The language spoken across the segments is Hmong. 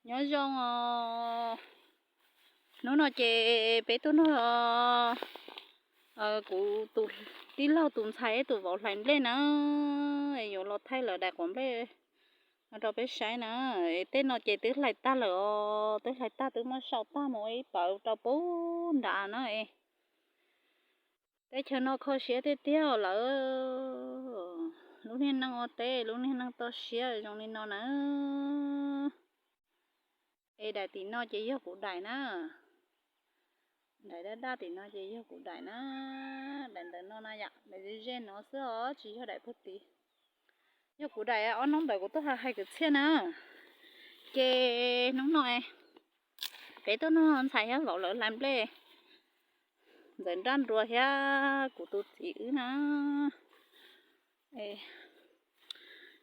Nyob zoo os. Hnub no ces peb tuaj nrog kuv tus tij laug tus ntxhais tus vauv hlais nplej na. Yuav los thaij lawv daim quav nplej no rau peb saib na. Tej no ces twb hlais tag lawm os, twb hlais tag twb muab sau tag mus ib pawv rau pub nrad na. Teb chaws no kho siab tiag tiag lawm. Lub niag neej ua teb, lub niag neej toj siab zoo li no na. Es daim tim no ces yog kuv daim na. Daim daj daj tim no ces yog kuv daim na. Daim ntawm no na yom, daim ze ze no xwb os, tsis yog daim puag tid. Yog kuv daim, ob hnub ntawd kuv tuaj hais kwv txhiaj na. Ces hnub no peb tuaj nrog ntxhais thiab vauv lawv hlais nplej, Ntxawm Nraj Nruas thiab kuv tus txiv wb na.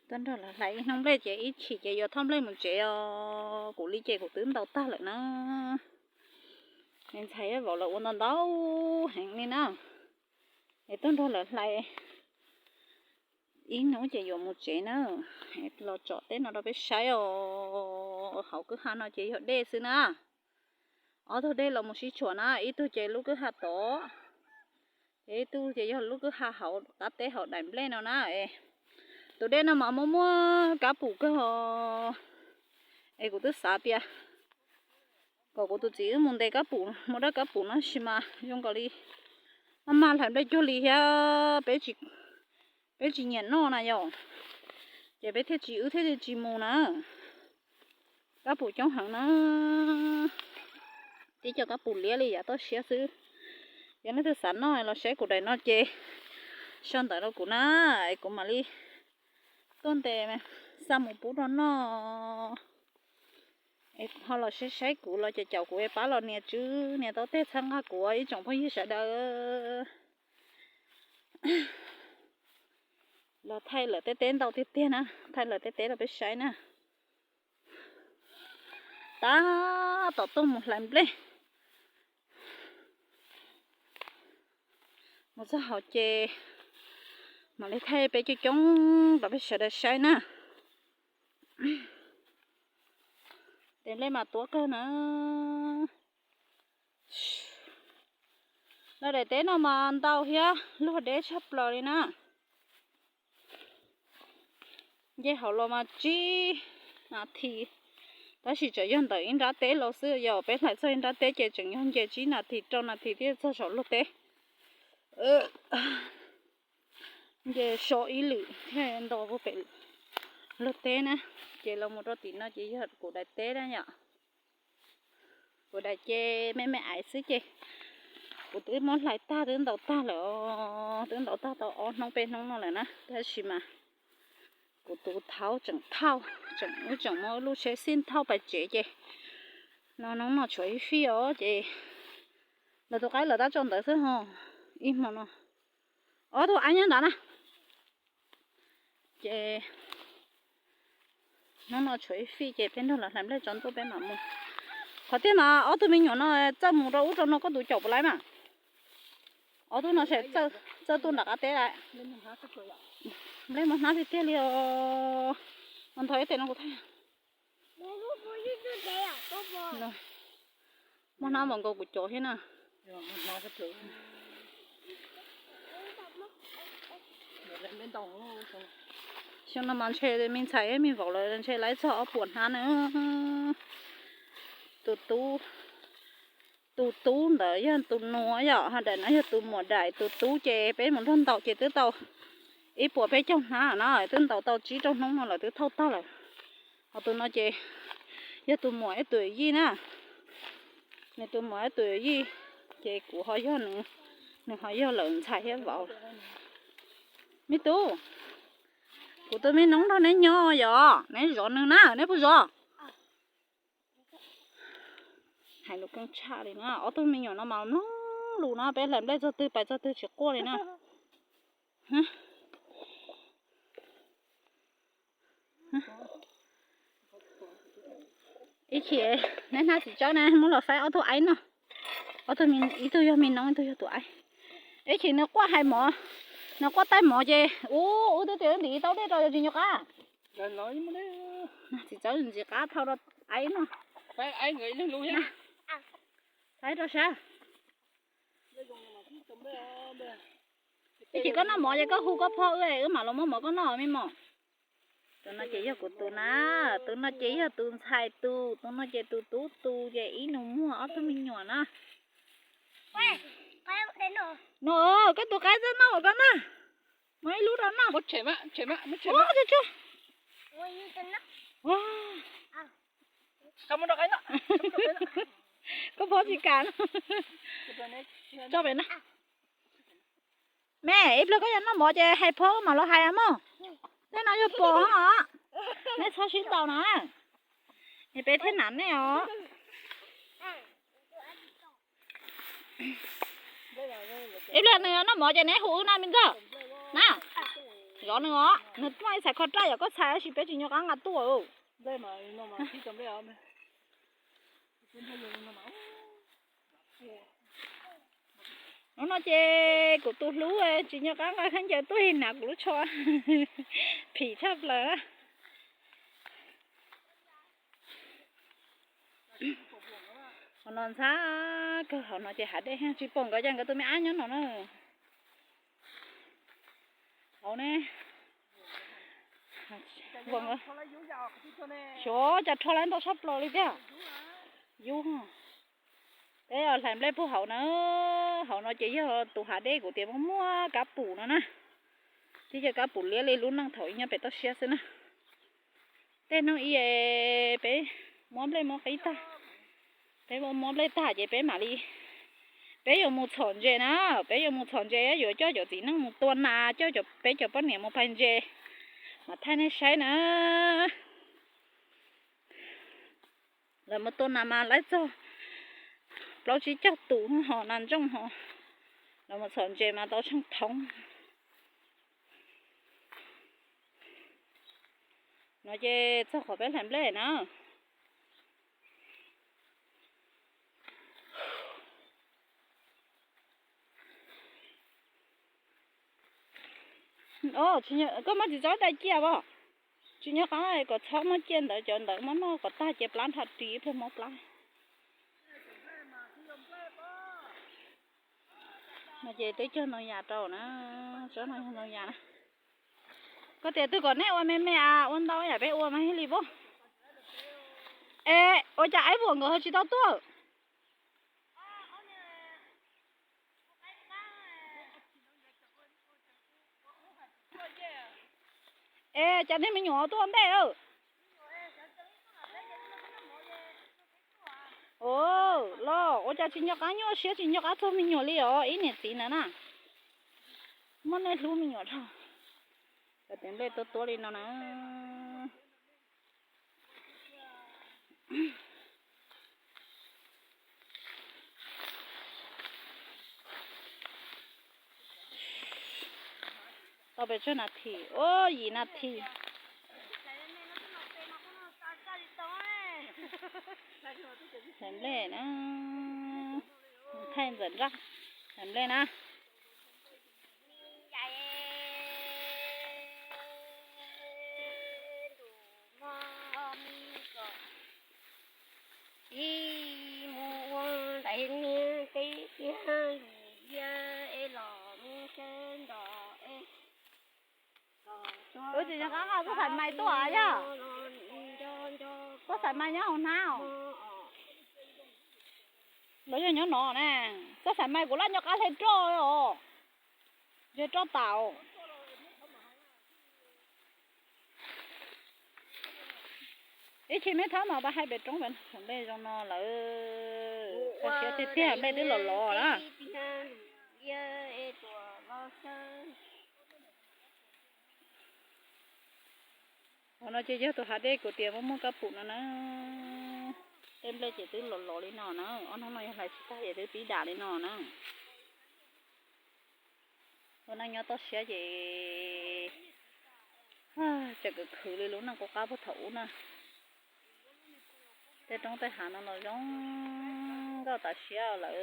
Tuaj nrog lawv hlais ib hnub nplej ces ib chim ces yuav thauj nplej mus tsev os. Kuv li ces kuv twb ntaus tag lawm na. Ntxhais thiab vauv lawv ua ntau ntau heev li na. Es tuaj nrog lawv hlais ib hnub ces yuav mus tsev na. Los tsom teb no rau peb saib os. Hauv kwj ha no ces yog dej xwb na. Ob tug dej los mus sib tshuam na, ib tug ces lub kwj ha tod, ces ib tug ces yog lub kwj ha hauv qab teb hauv daim nplej no na. Tus dej no mas muaj muaj kab pum kawg os. Es kuv twb xav tias kom kuv tus txiv wb mus ntes kab pum, muaj dab kab pum no sis mas zoo nkaus li maj maj hlais nplej cuag li thiab, peb tsis nyiam noj na yom, ces peb thiaj tsis, wb thiaj tsis mus na. Kab pum coob heev na, tib co kab pum liab li yav toj siab xwb. Yog leej twg xav noj los saib kuv daim no ces sau ntawv rau kuv na, es kuv mam li tuaj ntes xa mus pub rau noj. Es ho los saib saib kuv los ces caum kuv es pab los nias tswb nias tau tej txhawb nqa kuv ib tsoom phooj ywg sawv daws. Los thaij lawv tej teb ntau tiag tiag na, thaij lawv tej teb rau peb saib na. Tab tom tuaj mus hlais nplej. Mus txog hauv ces mam li thaij peb coob coob rau peb sawv daws saib na. Tes nplej mas tuab kawg na. Lawv daim teb no mas ntau thiab luag deb tshaj plaws li na. Nce hauv los mas tsib nas this, tab sis tseem yog ntawm ib nrab teb los xwb, yog peb hlais txog ib nrab teb ces tseem yog nce tsib nas this rau nas this thiaj txog saum luag teb. Nce so ib lwm thiaj nto pem luag teb na. Ces los mus rau tim no ces yog kuv daim teb na yom. Kuv daim ces me me aiv xwb ces kuv twb muab hlais tag, twb ntaus tag lawm os, twb ntaus tag tau ob hnub peb hnub no lawm na, tab sis mas kuv tus thaub tseem thauj, tseem, wb tseem muab lub tsheb xij thauj pais tsev ces no hnub no tshuav ib fij os ces lawv tus qaib lawv tab tso ntawd xwb ho, ib hmo no ob tug aib nyob ntawd na. Ces hnub no tshuav ib fij ces peb nrog lawv hlais nplej tsaus ntuj peb mam mus. Qhov tiag mas ob tug me nyuam no txawj mus rau ub rau no koj tus caum puas laib mas. Ob tug no txawj tuaj nram qab teb lawm. Nplej muaj hnab tiag tiag li os. Ntho ib tes no kuv thaij. Muaj hnab npaum nkaus kuv cov thiab na. Xyoo no mas ntshe me ntxhais me vauv lawv ntshe laib txog ob puas hnab na. Tus tub, tus tub ntawd yog tus nus yom, ho daim no yog tus muam daim, tus tub ces peb mus nrog ntaus ces twb tau ib puas peb caug hnab na, twb ntaus tau tsib rau hnub no lawm twb thauj tag lawm. Ho tus no ces yog tus muam ib tus yij na, nws tus muam ib tus yij, ces kuv ho yog nws, nws ho yog lawv ntxhais thiab vauv. Me tub, kuv tus me noob nrog neb nyob yom, neb zov nws na, neb puas zov? Hais lus keej tshaj li na, ob tug me nyuam no mas mloog lus no, peb hlais nplej txog twg pais txog twg tsis quaj li na. Ib chim neb hnab txiv tsawb na muab los faib ob tug aib noj. Ob tug, ib tug yog me noob ib tug yog tus aib. Ib chim nws quaj hais mov, nws quaj taij mov ces ub, wb twb tias ntim tau dej rau yog tsis nco qab. Txiv tsawb ntxiv qab thau rau Aib no, aib rau sab. Ib chim koj noj mov ces koj hu koj phob wb, wb mam los muab mov koj noj me mos. Tus no ces yog kuv tus na, tus no ces yog tus ntxhais tus, tus no ces tus tub tus, ces ib nus muaj ob tug me nyuam na. No, koj tus qaib txawj noj koj na. Muab ib lub rau noj. Koj phob tsis kam. Tso pem no. Me, ib pliag koj yuav noj mov ces hais phob mam los hais mog. Tej no yog pom os. Nej txhob sib ntaus na. Es peb thiaj nam nej os. Ib pliag nws noj mov ces neb hu wb na me nkauj na. Zov nws os, nws muaj ib txhais kho raj yom, koj txhais tab sis peb tsis nco qab nqa tuaj. Hnub no ces kuv tus hlub tsis nco qab nqa khaub ncaws tuaj hnav kuv lub tsho phim tshaj plaws. Hauv no ntxhab kawg, hauv no ces hav dej heev, tsis pom nkawd, cas nkawd tus me ab nyob no na. Hauv ne, xyov cas rho lawv ntau tshaj plaws li tiag. Yub, peb hlais nplej puag hauv na. Hauv no ces yog tus hav dej kuv tias muaj muaj kab pum no na. Tib co kab pum liab li lub neej thaum ub nyob pem toj siab xwb na. Tej hnub ib peb muab nplej muab qib tag, peb muab nplej tag ces peb mam li, peb yuav mus txhom ntses na, peb yuav mus txhom ntses, yuav coj cov txiv neej mus tua nas, coj peb cov poj niam mus phais ntses, mam thaij nej saib na. Lawv mus tua nas mas laib txog plaub tsib caug tus ho nas ntsooj ho, lawv mus txhom ntses mas tau tsheej thoob. No ces txog qhov peb hlais nplej na. Koj muab txiv txob dai ciaj as. Tsis nco qab kom txhob muab ciaj ntawd, cov ntawd muab noj kom tag ces plab nrho ris ib pliag mob plab. No ces twb cog ntoo yas rau na, tsob no yog ntoo yas na. Koj tias twg kom nej ua me me as, ua ntau yam peb ua mas thiaj li paub. Es ua cas Aib Vuam nkawd ho tsis tau tuaj? Es cas nej me nyuam tuaj ntej? Los ua cas tsis nco qab nyuaj siab tsis nco qab txog me nyuam li os ib niam txiv ntawd na. Muab nej hlub me nyuam dhau. Cov tes nplej tuab tuab li no na. Tau pes tsawg nas this? Yim nas this. Hlais nplej na, thaij ntxawm nraj, hlais nplej na. Ib mus ua ntaiv niag teb tiag lus liab es los mus sawv nrog es. Wb tsis nco qab nqa txoj xaim mais tuaj yog. Txoj xaim mais nyob hauv hnab. Los yog nyob no na. Txoj xaim mais kuv laj nco qab hle roj os. Yog roj tas. Ib chim meb thab mas pab hais pem roob pem nplej zoo no lawm. Kho siab tiag tiag, nplej twb los los na. Hauv no ces yog tus hav dej kuv tias muaj muaj kab pum no na. Tej nplej ces twb los los li no na, ob hnub no yog hlais tsis tag ces twb pib dam li no na. Ua neej nyob toj siab ces tseem khwv khwv li lub neej qub qab puag thaum ub na. Tej roob tej hav no los zoo nkauj tas siab lawm.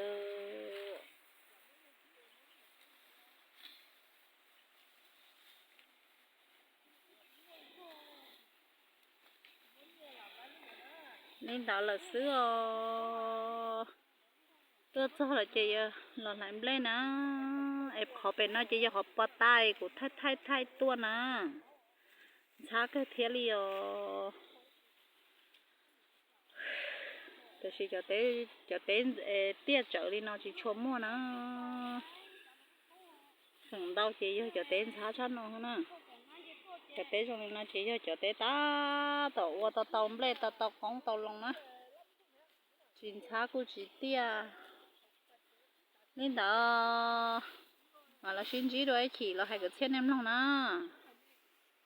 Li ntawd lawm xwb os. Tuaj txog lawm ces yog los hlais nplej na. Es qhov pem no ces yog qhov pov tas kuv thaij thaij thaij tuaj na. Ntxhab kawg thiab li os. Tiam sis cov teb tiaj tsawv li no tsis tshua muaj na. Feem ntau ces yog cov teb ntxhab tshaj no na. Cov teb zoo li no ces yog cov teb tab tom ua tau tau nplej tau tau qoob tau loo na. Tsis ntxhab kuj tsis tiaj. Li ntawd, mam los sib ntsib dua ib chim los hais kwv txhiaj nej mloog na.